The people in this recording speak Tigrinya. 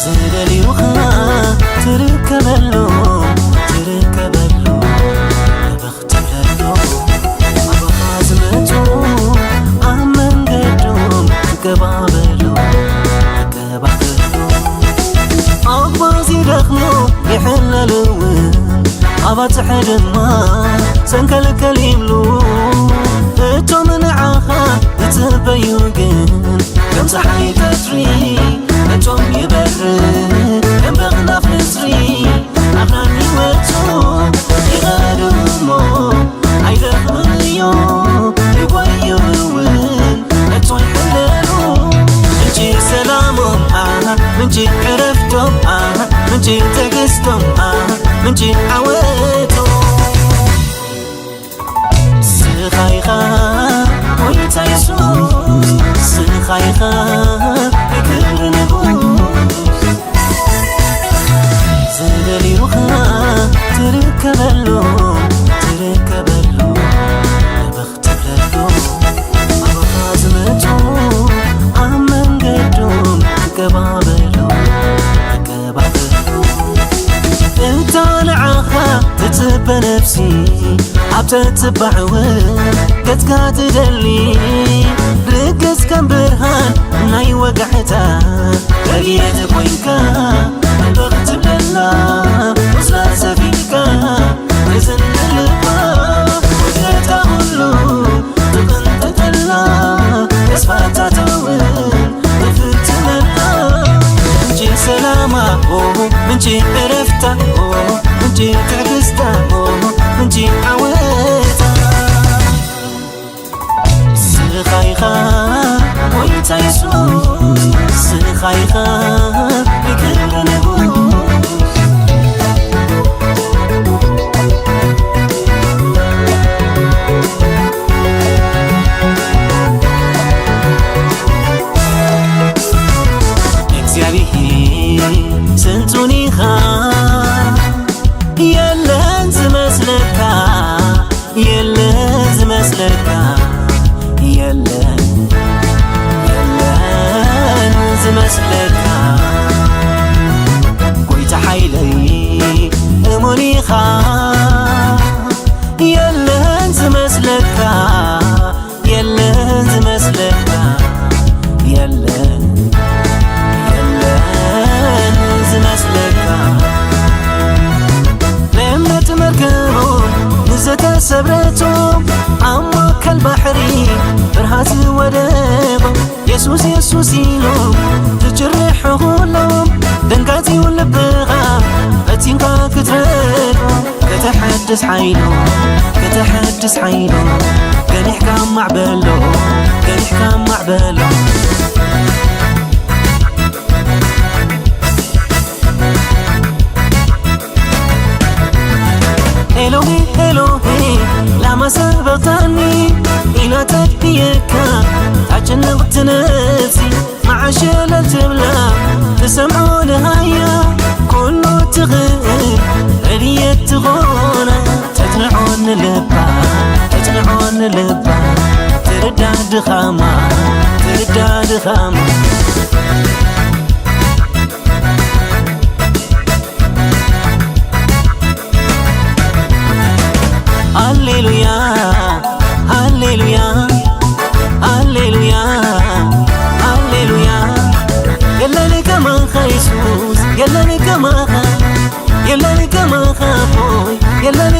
ዝደልዩኻ ትርከበሉ፣ ትርከበሉ፣ ንበኽ ትብለሉ። ኣባኻ ዝመጹ ኣብ መንገዶም ትቀባበሉ፣ ትቀባበሉ። ኣባ ዝደኽሙ ይሕለሉ እውን፣ ኣባጽሕ ድማ ሰንከልከል ይብሉ። እቶም ንዓኻ ዝጽበዩ ግን ከም ጸሓይ ቀትሪ ነቶም ይበርህ፣ ከም በቕናፍ ንስሪ ኣኽራን ይወጹ ይኸዱ እሞ ኣይደኽሙን እዩ ይጓዩ እውን ነቶ ይሕለሉ። ምንጪ ሰላሞም ኣሃ፣ ምንጪ ዕረፍቶም ኣሃ፣ ምንጪ ትዕግስቶም ኣሃ፣ ምንጪ ዓወቶም። ስኻ ኢኻ ጎይታ የሱስ፣ ስኻ ኢኻ ክብሪ ንጉስ። ዝደልዩኻ ትርከበሉ፣ ትርከበሉ፣ ንበኽ ትብለሉ። ኣባኻ ዝመጹ ኣብ መንገዶም ትቀባበሉ፣ ትቀባበሉ። እታ ንዓኻ ትጽበ ነፍሲ ኣብ ተትባዕ እውን ገጽካ ትደሊ። ርግጽ ከም ብርሃን ናይ ወጋሕታ ረድኤት ኮይንካ ንበኽ ትብለላ። ቁስላ ሰፊፍካ ትዝኒ ልባ ወገታ ኩሉ ትቕንጥጠላ። ተስፋታታ እውን ትፍጽመላ። ምንጪ ሰላማ ኦ፣ ምንጪ ዕረፍታ ኦ፣ ምንጪ ትዕግስታ ኦ፣ ምንጪ ዓወታ። ስኻ ኢኻ ጎይታ የሱስ፣ ስኻ ኢኻ ክብሪ ንጉስ። እግዚኣብሔር ስልጡን ኢኻ፣ የለን ዝመስለካ፣ የለን ዝመስለካ፣ የለን፣ የለን ዝመስለካ። ጎይታ ሓይለይ እሙን ኢኻ፣ የለን ዝመስለካ፣ የለን ዝመስለካ፣ የለን፣ የለን ዝመስለካ። ለምነት መርከቦም ንዘተሰብረቶም ኣብ ማእከል ባሕሪ ፍርሃት ዝወደቆም የሱስ የሱስ ኢሎም ዝጭርሑ ኩሎም ደንጋጺ እዩ ልብኻ ፈቲንካ ክትረድኦ ከተሐድስ ሓይሉ ከተሐድስ ሓይሉ ገኒሕካ ማዕበሎ ገኒሕካ ማዕበሎ። ኤሎሄ ኤሎሄ ላማ ሰበቅታኒ ኢላ ተድብየካ ታጨንቕቲ ነፍሲ መዓሸለል ትብላ ትሰምዖ ንሃያ ኩሉ ትኽእል ረድየት ትኾና ተጽንዖ ንልባ ተጽንዖ ንልባ ትርዳ ድኻማ ትርዳ ድኻማ። ሃሌሉያ ሃሌሉያ ሃሌሉያ ሃሌሉያ። የለን ከማኻ የሱስ የለን ከማኻ የለን ከማኻ ኣቦይ የለን